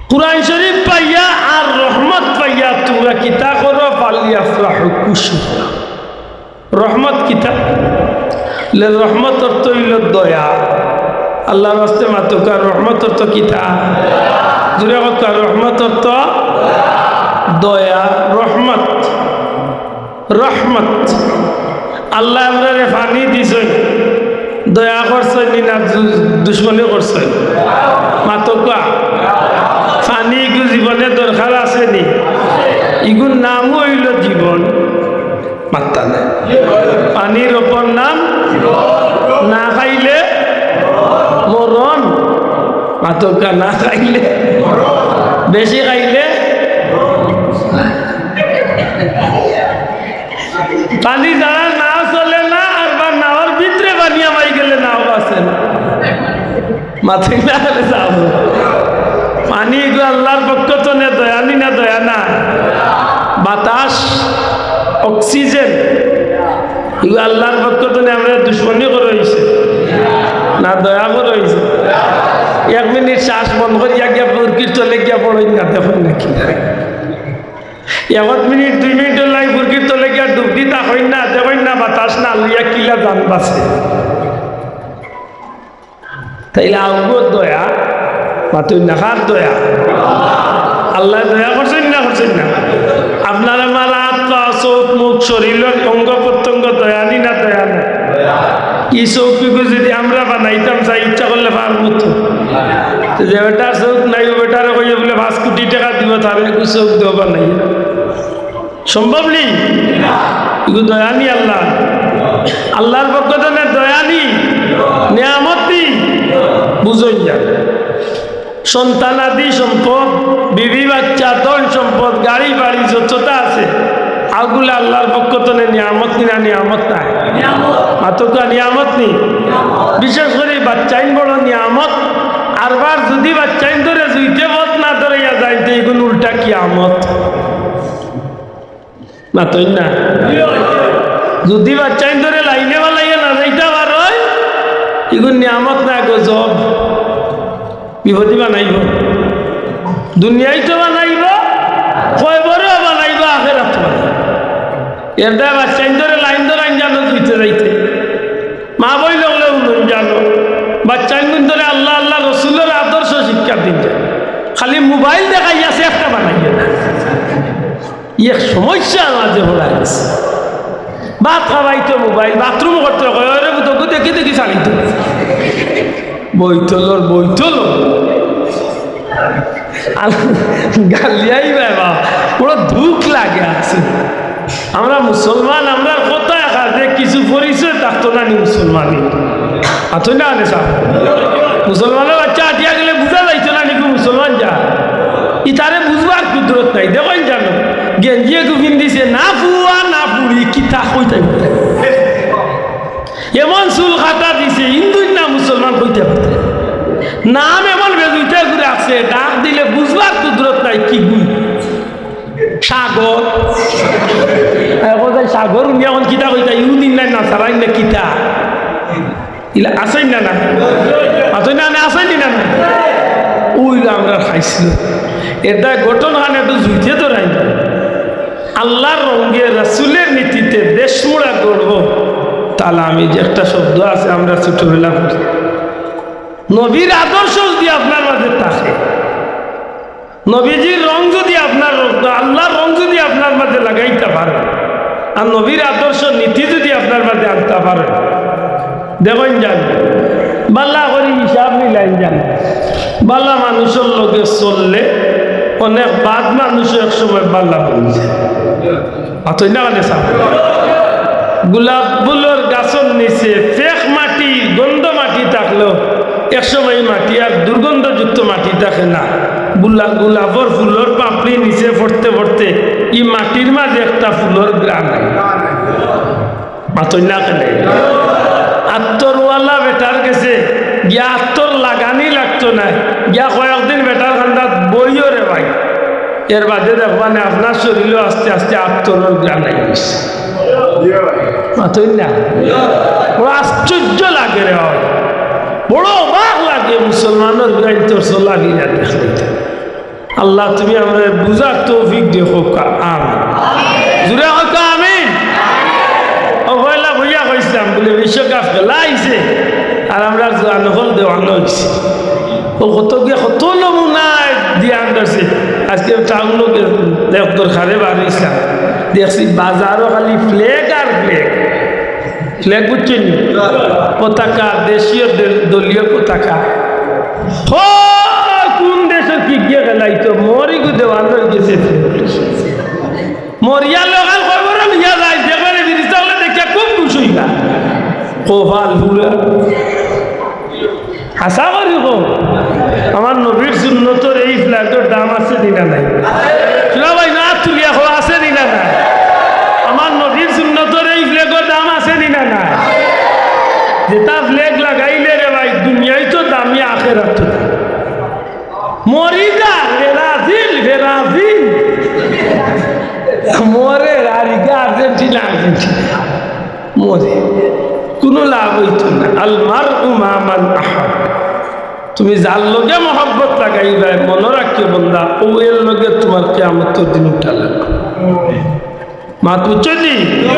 কুরআন শরীফ পাইয়া আর রহমত পাইয়া তুমরা কিতা করো? "ফালইয়াফরাহু", খুশি অও। রহমত কিতা? বলে, রহমত অর্থ অইলো দয়া। আল্লার ওয়াস্তে মাতউক্কা, রহমত অর্থ কিতা? জুরে কউক্কা, রহমত অর্থ। দয়া, রহমত, রহমত। আল্লায় আমরারে পানি দিছইন, দয়া করছইন নি না দু-, দুশমনি করছইন? মাতউক্কা। পানি ইগু জীবনে দরকার আছে নি? ইগুর নামউ অইলো জীবন। মাত্তা নাই। পানির অপর নাম না খাইলে মরণ। মাতউক্কা, না খাইলে, বেশি খাইলে। পানি ছাড়া নাও চলে না, আর বা নাওর ভিতরে পানি হামাই গেলে নাও বাঁচে না। মাতইন না, আরে যাও। পানি ইগু আল্লার পক্ষ তনে দয়া নি না দয়া না? বাতাস, অক্সিজেন, ইগু আল্লার পক্ষ তনে আমরারে দুশমনি করা অইছে না দয়া করা অইছে? এক মিনিট শ্বাস বন্ধ করিয়া গিয়া ফুরকির তলে গিয়া পড়ইন না, দেখইন না কিতা। এক মিনিট, দুই মিনিটর লাগি ফুরকির তলে গিয়া ডুব দি থাকইন না, দেখইন না বাতাস না লইয়া কিলা জান বাঁচে। তাইলে আউগো দয়া, মাতইন না, কার দয়া? আল্লায় দয়া করছইন না করছইন না? আপনার আমার আত, পা, চউখ, মুখ, শরীলর অঙ্গ প্রত্যঙ্গ দয়া নি না দয়া না? ই চউখ ইগু যুদি আমরা বানাইতাম চাই, ইচ্ছা করলে পারমু তো। তো যে বেটার চউখ নাই, অউ বেটারে কইয়া বুলে পাঁচ কোটি টেকা দিবো, তারে ইগু চউখ দেও বানাইয়া। সম্ভব নি? ইগু দয়া নি আল্লার? আল্লার পক্ষ তনে দয়া নি? নিয়ামত নি? বুঝইন না। সন্তানাদি সম্পদ, বিবি বাচ্চা, ধন সম্পদ, গাড়ি বাড়ি যততা আছে, আউগুলা আল্লার পক্ষ তনে নিয়ামত নি না নিয়ামত নায়? মাতউক্কা, নিয়ামত নি? বিশেষ করি বাচ্চাইন বড় নিয়ামত। আরবার যুদি বাচ্চাইন ধরে জুইতে পথ না ধরাইয়া যাইন, তে ইগুন উল্টা কিয়ামত। মাতইন না। যুদি বাচ্চাইন ধরে লাইনে বালাইয়া না যাইতা পারইন, ইগুন নিয়ামত না, গজব। বিপদি বানাইবো। দুনিয়াইত বানাইবো, কয়বরও বানাইবো, আখেরাত বানাইবো। এরদায় বাচ্চাইন ধরে লাইন ধরাইন জানো জুইতে যাইতে। মা বইন অকলে হুনইন জানো। বাচ্চাইন ধরে আল্লা, আল্লার রসুলর আদর্শ শিক্ষা দিন জানো। খালি মোবাইল দেখাইয়া শেখটা বানাইয়া না। ই এক সমস্যার মাঝে পড়া গেছে। ভাত খাওয়াইতো মোবাইল, বাথরুম করতে কয়, ওরে বুঝো, দেখি দেখি চালিত। বইতলর, বইতল। আর গালিয়াই বাবা, বড় দুখ লাগে আছে। আমরা মুসলমান, আমরার কথা একা যে কিছু পরিচয় থাকতো না নি মুসলমানি। আতো না রে সাব। মুসলমানর বাচ্চা আটিয়া গেলে বুঝা যাইতো না নি কু মুসলমান যা। ইতারে বুঝবার কুদরত নাই। দেখইন জানো, গেঞ্জি এগু পিন্দিছে, না ফুয়া না ফুড়ি, কিতা কইতাই পারে। এমন চুল কাটা দিছে, হিন্দু না মুসলমান কইতাই পারে। নাম এমন বেজুইতা করে আছে, ডাক দিলে বুঝবার কুদরত নাই, কি গুই। সাগর। এখন তাই সাগর উনি এখন কিতা কইতা, ইহুদিন নাই না, সারাইন না কিতা? ইলা আছইন না, না? আছইন না, না, আছইন না, না? ওই আমরার খাইছিল। এরদায় গঠন হান একটু জুইতে ধরাই। আল্লার রঙে, রাসুলের নীতিতে দেশমুড়া গড়ব। তাহলে আমি যে একটা শব্দ আছে, আমরা ছোটবেলা পড়ি। নবীর আদর্শ যদি আপনার মাঝে থাকে, নবীজির রং যদি আপনার রক্ত, আল্লার রং যদি আপনার মাঝে লাগাইতা পারে, আর নবীর আদর্শ নীতি যদি আপনার মাঝে আনতা পারে, দেখইন জান, বালা করি হিসাব মিলাইন জান, বালা মানুষর লগে চললে অনেক বাদ মানুষও এক সময় বালা বনি যায়। আতই না মানে সাব। গোলাপ ফুলর গাছর নিচে ফেক মাটি, গন্ধ মাটি থাকলেও এক সময় ই মাটি আর দুর্গন্ধযুক্ত মাটি থাকে না। গোলা-, গোলাপর ফুলর পাপড়ি নিচে পড়তে পড়তে ই মাটির মাঝে একটা ফুলর ঘ্রাণ আয়। আতই না কেনে? আত্তরওয়ালা বেটার গেছে গিয়া আত্তর লাগানি লাগতো নায়, গিয়া কয়েকদিন বেটার কান্দাত বইও রে ভাই। এর বাদে দেখবা নে, আপনার শরীরও আস্তে আস্তে আত্তরর ঘ্রাণ আই গেছে। মাতইন না? বড় আশ্চর্য লাগে রে ভাই, বড় অবাক লাগে মুসলমানর ঘ্রাণ তোর চলাফিরা দেখলে। আল্লাহ, তুমি আমরারে বুঝার তৌফিক দিও, কউক্কা আমিন। জুরে কউক্কা আমিন। ও পয়লা বইয়া কইছিলাম, বুলে বিশ্বকাপ খেলা আইছে, আর আমরার জোয়ান অকল দেওয়ানো অইছে। ও কত গিয়া কত নমুনায় দিয়া আনতাছে। আজকে টাউনো গে-, এক দরকারে বার অইছলাম, দেখছি বাজারো খালি flag আর flag। Flag বুঝছইন নি? পতাকা, দেশীয় দল-, দলীয় পতাকা। হ, কুন দেশর কিতা গিয়া খেলাইতো, মরি গু দেওয়ান অই গেছে। মরিয়া লোক আর কবরো নিয়া যায়, দেখবারে ফিরিস্তা অকলে দেখিয়া খুব খুশি অইবা। কপাল পুড়া। হাছা করি কও, আমার নবীর সুন্নতর এই flag-অর দাম আছে নি না নাই? শুনা ভাই, না তুলিয়া কও, আছে নি না নাই? আমার নবীর সুন্নতর এই flag-অর দাম আছে নি না নাই? যেটা flag লাগাইলে রে ভাই, দুনিয়ায় তো দামি, আখেরাত তো দামি। মরি যা, ব্রাজিল, ব্রাজিল। মরে আর ইগা আর্জেন্টিনা, আর্জেন্টিনা। মরে। কুনু লাভ অইতো না। আল মারউ মা মান আহাব। তুমি যার লগে মহব্বত লাগাইবায়, মনো রাখিও বন্দা, অউ এর লগে তুমার কিয়ামতর দিন উঠা লাগবো। মাত বুঝছো নি?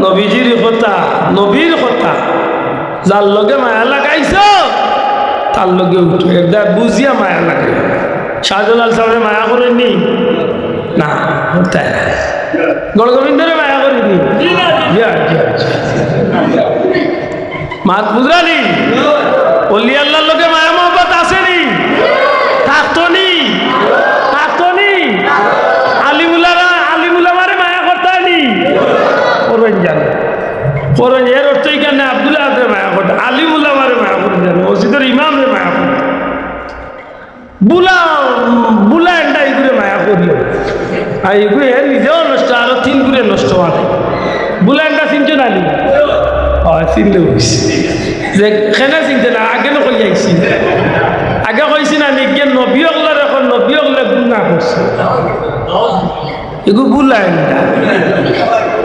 নবীজির কথা, নবীর কথা। যার লগে মায়া লাগাইছো, তার লগে উঠো। এটা বুঝিয়া মায়া লাগে। শাহজালাল সাবরে মায়া করইন নি? না, তাই না। গৌরগোবিন্দরে মায়া করইন নি? জি, জি, জি। মাত বুঝরা নি? অলি আল্লার লগে মায়া মহব্বত আছে নি? থাকতো নি? থাকতো নি? আলিম উলারা, আলিম উলামারে মায়া করতা নি? করইন জানো। করইন, এর অর্থ ইখান নায় আব্দুল আহাদরে মায়া করতা, আলিম উলামারে মায়া করইন জানো, মসজিদর ইমামরে মায়া করইন। বুলা, বুলা এন্ডা ইগুরে মায়া করিও। আর ইগু এ নিজেও নষ্ট, আরো তিন গুরে নষ্ট অয়। বুলা এন্ডা চিনছো না নি? অয়, চিনলে অইছে। যে কেনে চিনতে না, আগে না কই আইছি। আগে কইছি না নি, গিয়া নবী অকলর, অখন নবী অকলে গুনা করছে। ইগু বুলা এন্ডা।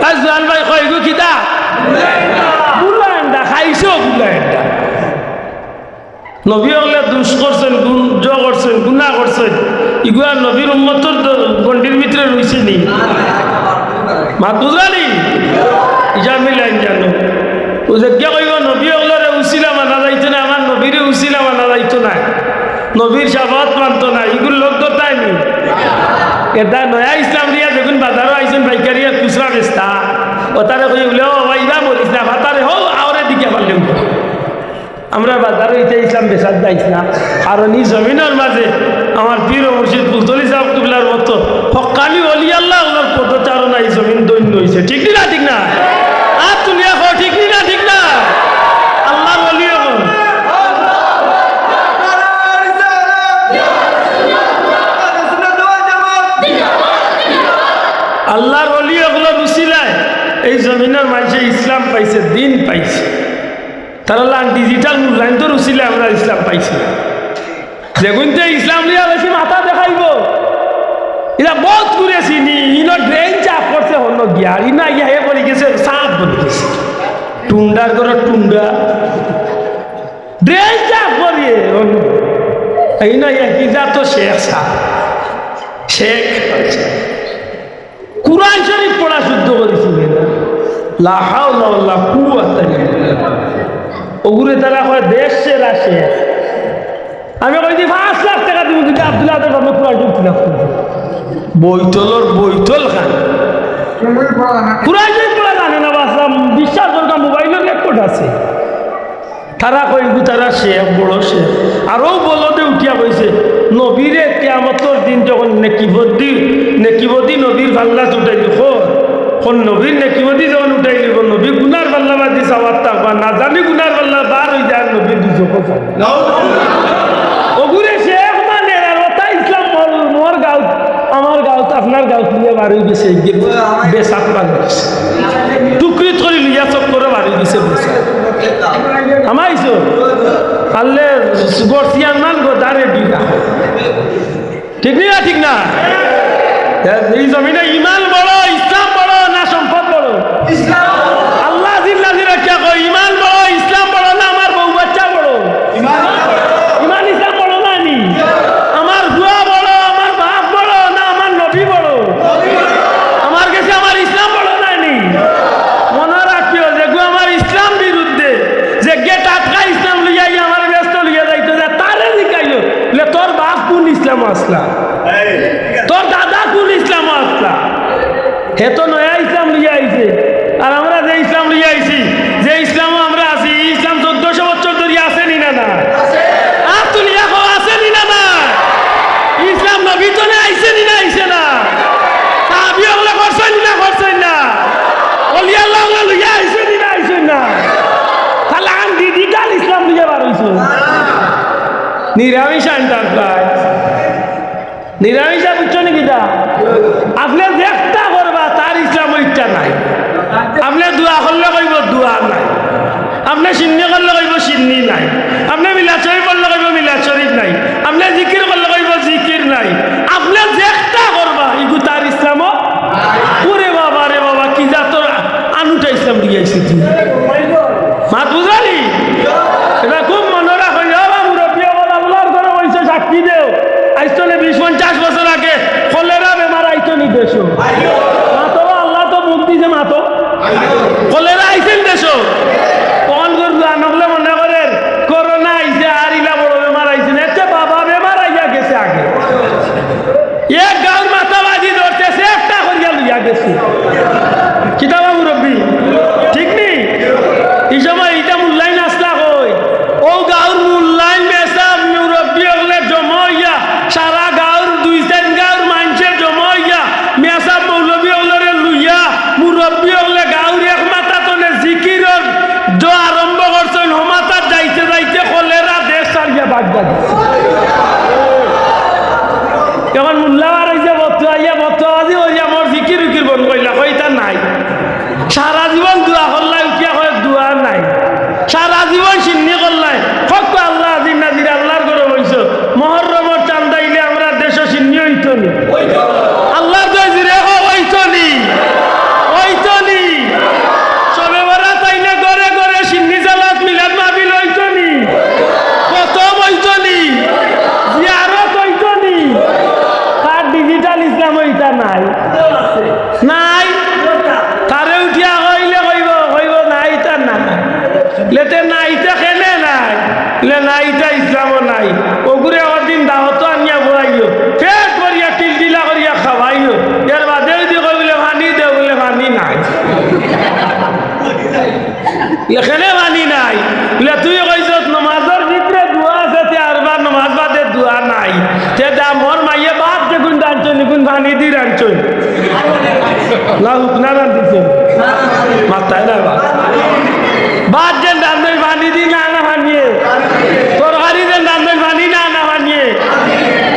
আর জোয়ান ভাই কয়, ইগু কিতা? বুলা এন্ডা, খাইছো বুলা এন্ডা। নবী অকলে দুষ করছইন, গুন-, জো করছইন, গুনা করছইন, ইগুয়া নবীর উম্মতর দ-, গণ্ডির ভিতরে রইছে নি? মাত বুঝরা নি? ইজা মিলাইন জানো। ও যে কে কইব নবী অকলরে উসিলা মানা যাইতো না, আমার নবীরে উসিলা মানা যাইতো না, নবীর শাফাআত মানতো না, ইগুর লোক তো তাই নি। এটা নয়া ইসলাম দিয়া যেগুন বাজারো আইছইন পাইকারি আর খুচরা বেচতা, ও তারে কই বলে, "ও ভাই, ইবা মরিস না, ভাতারে হো, আওরে দিকে পারলে।" আমরা বাজারো ইতা ইসলাম বেচাত যাইছি না, কারণ ই জমিনর মাঝে আমার পীর ও মুর্শিদ ফুলতলি সাহেব কিবলার মতো হক্কানি অলি আল্লাহ অকলর পদচারণায় ই জমিন ধন্য অইছে। ঠিক নি না? ঠিক না? আত তুলিয়া কও, ঠিক নি না? ঠিক না? আল্লাহর অলি অকল। আল্লাহর অলি অকলর উসিলায় এই জমিনর মানষে ইসলাম পাইছে, দিন পাইছে। তারা লান digital মূল্যায়ন তো উসিলায় আমরা ইসলাম পাইছি। যেগুনতে ইসলাম লইয়া বেশি মাথা দেখাইব, ইলা বহুত ঘুরে চিনি, ইনো drain সাফ করছে হন্য গিয়া, ইনো আইয়া হে বলি গেছে, সাফ বলি গেছে। টুন্ডার ঘরো টুন্ডা। Drain সাফ করিয়ে হন্য। ইনো আইয়া কি জাত শেখ সাফ। শেখ। কুরআন শরীফ পড়া শুদ্ধ করিছিল না। লা হাওলা ওয়ালা কুওয়াতা ইল্লা বিল্লাহ। ওগুরে তারা কয় দেশ সেরা শেখ। আমি কই দি পাঁচ লাখ টেকা দিমু যদি আব্দুল আহাদর সামনে কুরআন শরীফ তিলাওয়াত করে। বইতলর বইতল খান। কুরআন শরীফ পড়া জানে না, বাসলাম বিশ্বাস করতাম, মোবাইলর record আছে। তারা কইগু তারা শেখ, বড় শেখ। আরো বলদে উঠিয়া কইছে, নবীরে কিয়ামতর দিন যখন নেকিবদি, নেকিবদি নবীর পাল্লাত উঠাইল, কর, কর নবীর নেকিবদি যখন উঠাইলিব, নবী গুনার পাল্লা বাদি চাওয়াত থাকবা, না জানি গুনার পাল্লা বার অই যায়, নবী দুজখো যাইবা। ওগুরে শেখ মানে, আর ওটা ইসলাম মোর, মোর গাঁওত, আমার গাঁওত, আপনার গাঁওত নিয়া বার অই গেছে, এই যে বেসাত বার অই গেছে। টুকরিত করি লইয়া চক্করে বার অই গেছে বেসাত। হামাইছো? আল্লে গর্সিয়ান মান গো দারে বিনা। ঠিক নি না? ঠিক না? এই জমিনে ইমান বড়, ইসলাম বড় না সম্পদ বড়? ইসলাম। আল্লাহ জিল্লা জিরা কিয়া কয়, ইমান বড়, ইসলাম বড় না আমার বউ বাচ্চা বড়? ইমান। ইমান ইসলাম বড় না নি? আমার ফুয়া বড়, আমার বাপ বড় না আমার নবী বড়? আমার গেছে আমার ইসলাম বড় না নি? মনো রাখিও, যেগু আমার ইসলাম বিরুদ্ধে, যেগে টাটকা ইসলাম লইয়া আইয়া আমার ব্যস্ত লইয়া যাইতো যে তারে জিকাইও, বলে, "তোর বাপ কুন ইসলাম আসলা? তোর দাদা কুন ইসলাম এত নয়া ইসলাম লইয়া আইছে। আর আমরা যে ইসলাম লইয়া আইছি, যে ইসলামো আমরা আছি, ই ইসলাম চৌদ্দশো বছর ধরি আছে নি না না? আর তুলিয়া কও, আছে নি না না? ইসলাম নবী তনে আইছে নি না আইছে না? সাহাবী অকলে করছইন নি না করছইন না? অলি আল্লাহ অকলে লইয়া আইছে নি না আইছে না? খালি আন ডিজিটাল ইসলাম লইয়া বার অইছে। নিরামিষ এন্টারপ্রাইজ। নিরামিষা বুঝছো নি কিতা? আপনে যেকটা করবা, তার ইসলামো ইটা নাই। আপনে দোয়া করলে কইবো দোয়া নাই, আপনে সিন্নি করলে কইবো সিন্নি নাই, আপনে মিলাদ শরীফ করলে কইবো মিলাদ শরীফ নাই, আপনে জিকির করলে কইবো জিকির নাই। আপনে যেকটা করবা, ইগু তার ইসলামো। ওরে বাবা রে বাবা, কি জাতর আনুটা ইসলাম দিয়া আইছে তুই। মাত বুঝালি? এটা খুব মনো রাখো, ও বা মুরব্বি অকল, আল্লার ঘরো বইছো, সাক্ষী দেও। আইজ তনে বিশ পঞ্চাশ বছর আগে কলেরা বেমার আইতো নি দেশো? মাতো বা, আল্লায় তো মুখ দিছে, মাতো। কলেরা আইছে নি দেশো? তখন করে জোয়ান অকলে মনে করের করোনা আইছে, আর ইলা বড় বেমার আইছে না। এতে বাবা বেমার আইয়া গেছে আগে। এক গাউর মাথাবাজি ধরছে, সেফটা করিয়া লইয়া গেছে। কিতা বা মুরব্বি, ঠিক নি? ই সময় ইটা মূল্যায়ন আছলা কই? অউ গাউর মূল্যায়ন মেসাব মুরব্বি অকলে জমা অইয়া, সারা গাউর দুই চাইর গাউর মাইনষে জমা অইয়া, মেসাব মৌলবি অকলরে লইয়া, মুরব্বি অকলে গাউর এক মাথা তনে জিকিরর দোয়া আরম্ভ করছইন, হমাতাত যাইতে যাইতে কলেরা দেশ ছাড়িয়া বাগদাদ। এখন মুল্লা বার অইছে, বক্তা আইয়া বক্তাবাজি করিয়া মোর জিকির উকির বন্ধ করিলা, কইতা নাই। সারা জীবন দোয়া করলাই, উঠিয়া কয় দোয়া নাই। সারা জীবন সিন্নি করলাই, হক আল্লাহ আজিম নাজির আল্লার ঘরো বইছো। মহরমর চান্দা আইলে আমরার দেশো সিন্নি অইতো নি? আল্লার দোয়াই জুরে কও, অইতো নি? অইতো নি? শবে বরাত আইলে ঘরে ঘরে সিন্নি জালাত মিলাদ মাহফিল অইতো নি? খতম অইতো নি? জিয়ারত অইতো নি? তার ডিজিটাল ইসলামো ইতা নাই। নাই। তারে উঠিয়া কইলে কইবো, কইবো নাই, ইতা নাই। লেতে নাই, ইতা কেনে নাই? লে নাই, ইতা ইসলামো নাই। অগুরে একদিন দাওয়াতো আনিয়া বওয়াইও, পেট ভরিয়া টিলটিলা করিয়া খাওয়াইও। এর বাদে যদি কই বুলে পানি দেও, বুলে পানি নাই। লে কেনে পানি নাই? বুলে তুই কইছস নমাজর ভিতরে দোয়া আছে, তে আরবার নমাজ বাদে দোয়া নাই। তে দা মোর মাইয়ে ভাত যেগুন রানছইন, ইগুন পানি দি রানছইন। না হুকনা রান্ধিছে। মাথায় না বা। ভাত যেন রান্ধইন পানি দি না, না পানিয়ে। তরকারি যেন রান্ধইন পানি না, না পানিয়ে।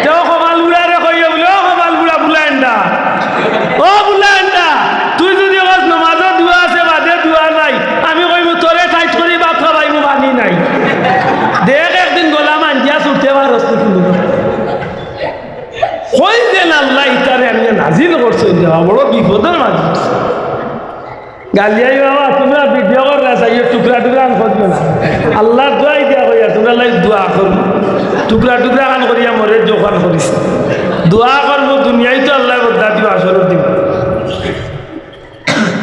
তেও কপাল বুড়ারে কইও বুলে, "ও কপাল বুড়া, বুলাইন দা। ও বুলাইন দা, তুই যদি কস নমাজো দোয়া আছে, বাদে দোয়া নাই, আমি কইমু তোরে টাইট করি ভাত খাবাইমু, পানি নাই।" দেখ একদিন গলা মাঞ্জিয়া ছুটতে পারস তুই কিন্তু। কই যেন আল্লায় ইতারে আনিয়া নাজিল করছইন, দেওয়া বড় বিপদর মাঝে। গালিয়াই বাবা, তুমরা ভিডিও কররা চাইও, টুকরা টুকরা আন করিও না। আল্লার দোয়াই দিয়া কইয়ার, তুমরার লাগি দোয়া করমু। টুকরা টুকরা আন করিয়া মরে জোখান করিস। দোয়া করমু, দুনিয়াত তো আল্লায় বদলা দিবা, হাশরর দিন।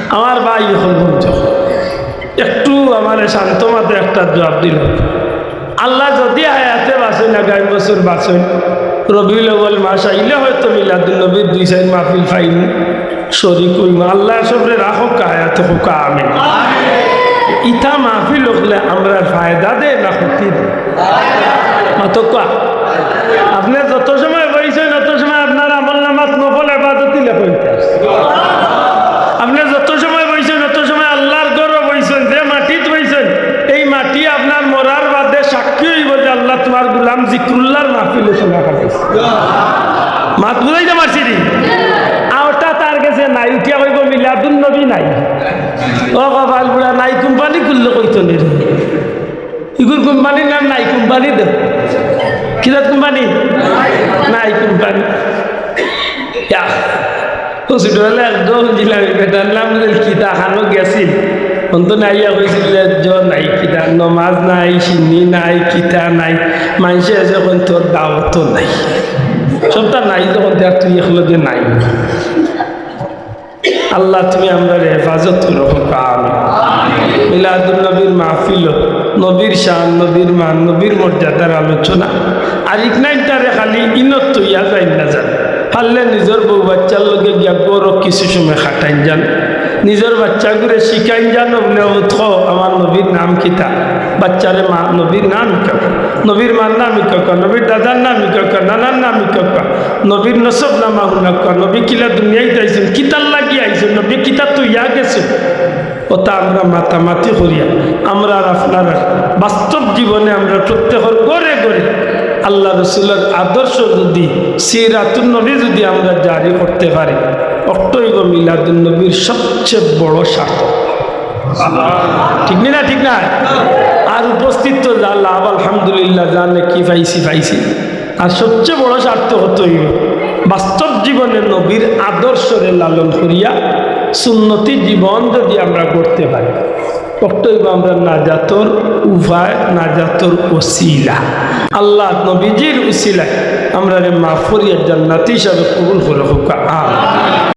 আমার ভাই অকল বন্ধু, একটু আমারে শান্ত মাতে একটা জবাব দিলাও। আল্লায় যদি হায়াতে বাঁচাইন, আগামী বছর বাঁচাইন, রবিউল আউয়াল মাস আইলে হয়তো মিলাদুন নবীর দুই চাইর মাহফিল পাইমু, শরিক অইমু। আল্লায় সবরে রাখউক্কা, হায়াতে রাখউক্কা, আমিন। ইতা মাহফিল অকলে আমরার ফায়দা দে না ক্ষতি দে? মাতউক্কা। আপনে যত সময় বইছইন, অত সময় আপনার আমল নামাত নফল ইবাদতই লেখা অইতাছে। আপনে যত সময় বইছইন, অত সময় আল্লার ঘরো বইছইন। যে মাটিত বইছইন, এই মাটি আপনার মরার বাদে সাক্ষী অইবো যে, "আল্লাহ, তুমার গুলাম জিক্রুল্লাহর মাহফিলো সময় কাটাইছে।" মাত বুঝাইতে পারছি নি? আর ওটা তার গেছে নাই, উঠিয়া কইবো, "মিলাদুন নবী নাই।" ও কপাল বুড়া, নাই কোম্পানি খুললে কইতো নি রে। ইগুর কোম্পানির নাম নাই কোম্পানি দে। কিতা কোম্পানি? নাই কোম্পানি। ইয়া। ও ছোটবেলা একদম ছিলাম, বেটার নাম বুলে কিতা খানো গেছিল। অন্ত নাইয়া কইছিল যে, "জ নাই কিতা, নমাজ নাই, সিন্নি নাই, কিতা নাই।" মানষে আছে কোন তোর দাওয়াতও নাই। সবটা নাই যখন, তে আর তুই একলগে নাই। আল্লাহ, তুমি আমরারে হেফাজত করো, আমিন। মিলাদুন নবীর মাহফিল, নবীর শান, নবীর মান, নবীর মর্যাদার আলোচনা। আর ইকনাইনটারে খালি ইনত তইয়া যাইন না যান। পারলে নিজর বউ বাচ্চার লগে গিয়া ঘরো কিছু সময় খাটাইন যান, নিজর বাচ্চাগুরে শিখাইন যান, বলে, "ও থ, আমার নবীর নাম কিতা?" বাচ্চারে মা নবীর নাম হিকাউক্কা, নবীর মার নাম হিকাউক্কা, নবীর দাদার নাম হিকাউক্কা, নানার নাম হিকাউক্কা, নবীর নসব নামা হুনাউক্কা, নবী কিলা দুনিয়াত আইছইন, কিতার লাগি আইছইন, নবী কিতা থইয়া গেছইন, অতা আমরা মাতামাতি করিয়া, আমরা আর আপনারা বাস্তব জীবনে আমরা প্রত্যেকর ঘরে ঘরে আল্লাহ রসুলর আদর্শ যদি, সিরাতুন নবী যদি আমরা জারি করতে পারি, অটাউ অইবো মিলাদুন নবীর সবচেয়ে বড় সার্থক। ঠিক নি না? ঠিক না? আর উপস্থিত তো যা লাভ, আলহামদুলিল্লাহ, যা নেকি পাইছি, পাইছি। আর সবচেয়ে বড় সার্থক অইবো বাস্তব জীবনে নবীর আদর্শরে লালন করিয়া সুন্নতি জীবন যদি আমরা গড়তে পারি, অটাউ অইবো আমরা নাজাতর উপায়, নাজাতর উসিলা। আল্লাহ নবীজির উসিলায় আমরারে মাফ করিয়া জান্নাতি হিসাবে কবুল করউক্কা। আমিন।